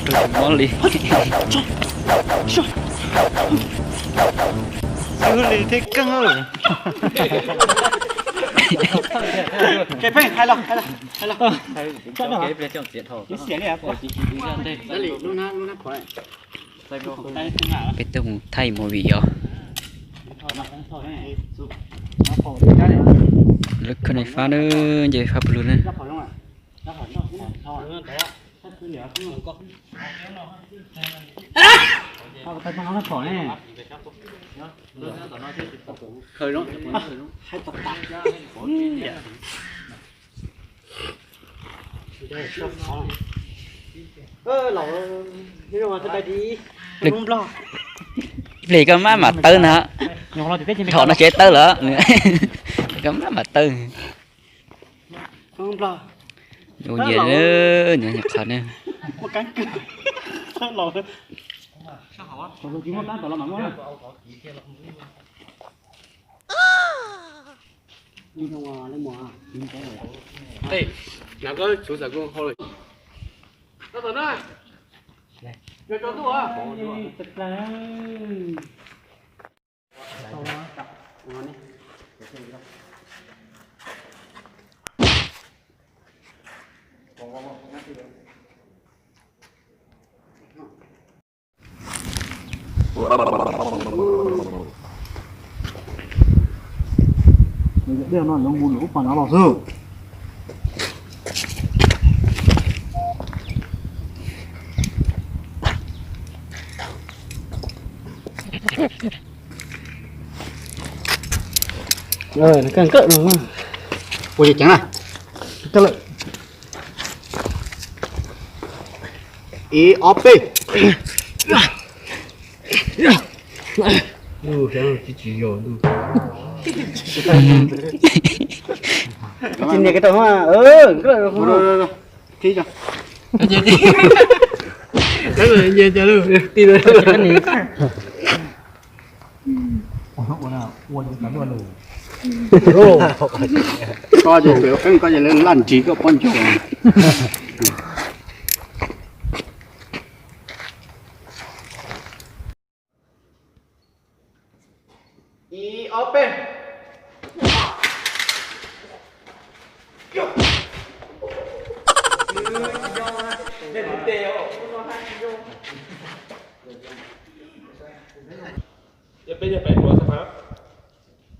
Tus mob li. Xub li thiab keej. Pheej, hais los, hais los, hais los. Peb tuaj mus thaij movie os. Lub khab nais fab na, nce fab pug lug na. Ib pliag koj maj mam tawb ntag. Dhom no tseem tawb lawm. Koj maj mam tawb. Ua nyias, nyias qhov ne. Dej no lawv mus lawm ub pas nav los xwb. Nkawm nkawm no. Ua ceev na. Ib ob peb. Tsis nias kev tau, nkawm. Koj ces lawv laj nrig koj pob ntseg. Ib ob peb.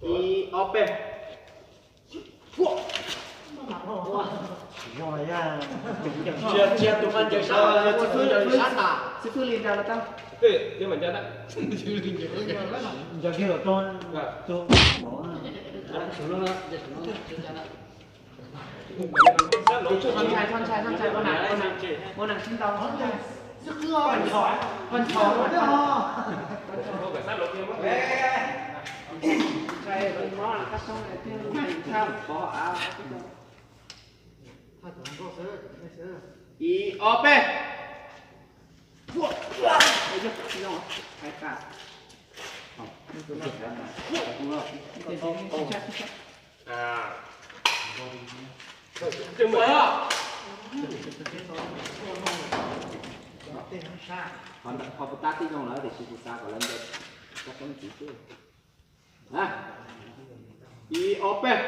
Ib ob peb. Tsis yog tus ma ncaws sab, sab tas. Xib fwb li nra los tau. Ncaws kiag los tau. Tus ntxhais, tus ntxhais, tus ntxhais, ua neeg sib ntaus. Koj ntshaw, koj ntshaw. Ib ob peb. Qhov puas tab tib zoo lawm tiam sis kuv xav kom lawv ncaws kab toob tiv xwb. Ib ob peb.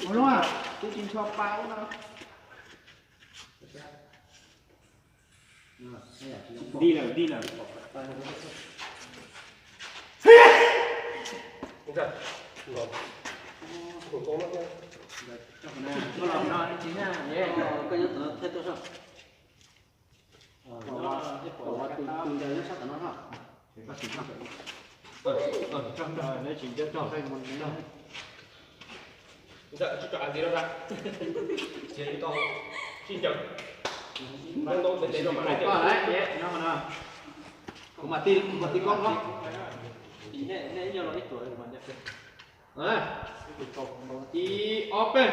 Ua luaj, kuv tsis ntsho pa ua no. Di lawm, di lawm. Koj los no tsis na. Koj nyob tom no thiaj tuaj soj. Tus ncaws nyob sab tom no no. Kuv mam ti, kuv mam ti koob no. Ib ob peb.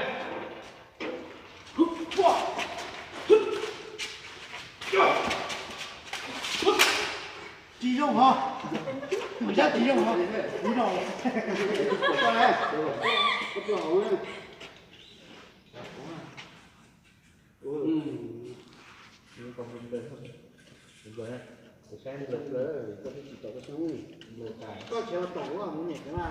Tsis zoo hov, kuv yab tsis zoo hov, kuv no. Koj tsis tau tom ua mus niam na.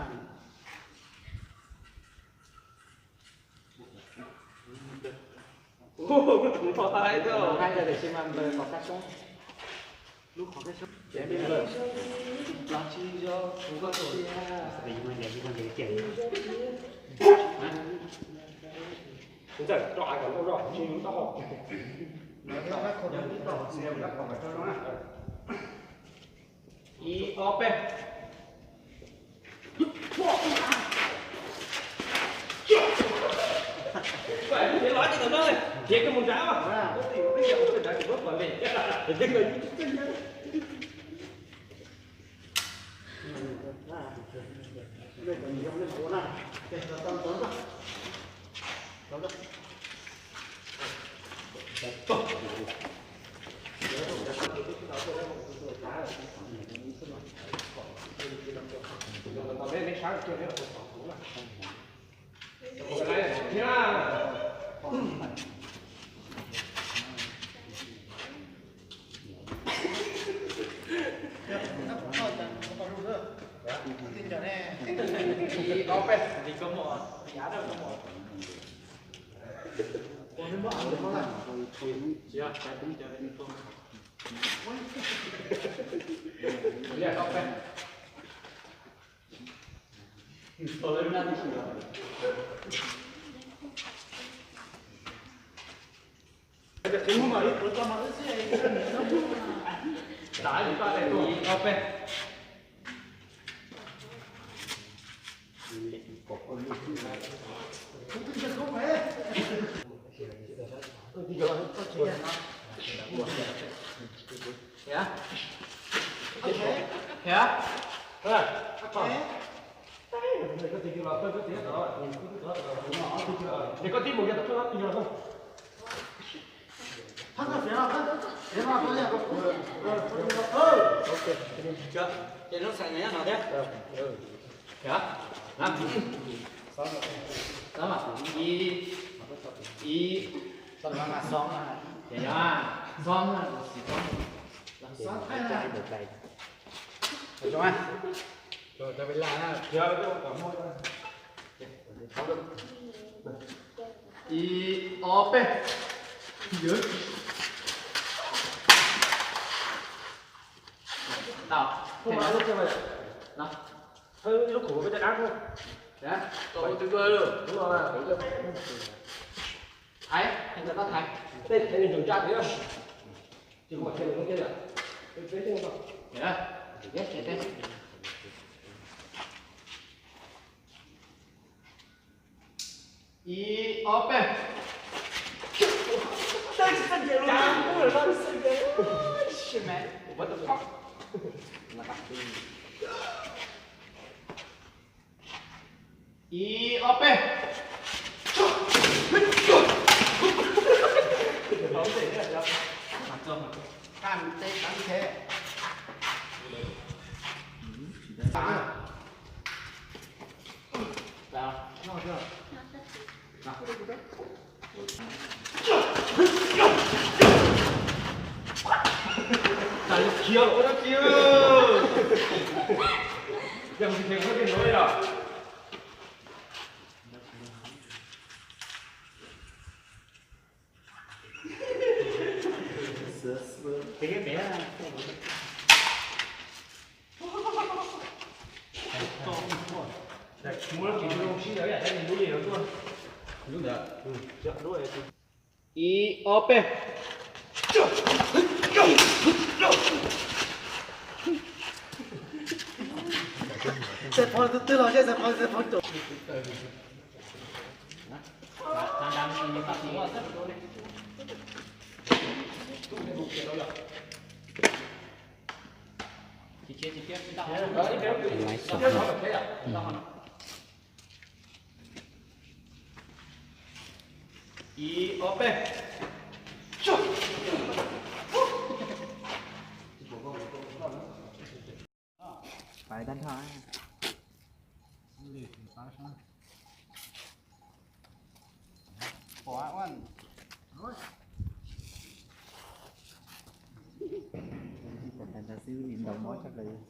Ib ob peb. Khiav koj mus nrad, koj mus nrad, koj muab pom li. Ib, ib, xob, xob, ib ob peb. Thaiv, thaiv, thaiv, thaiv. Ib ob peb. Ib ob peb. Ib ob peb. Ib ob peb. Pais tag nrho. Pais tag xwb, ntaus mob tshaj plaws.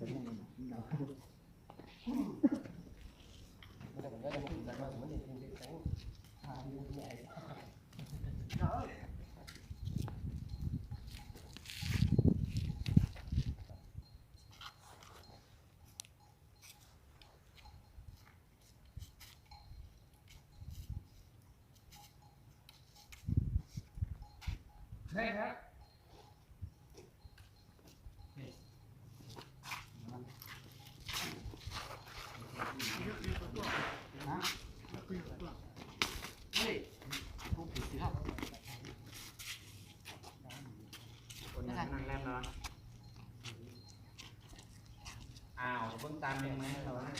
Ao, peb tam me me los.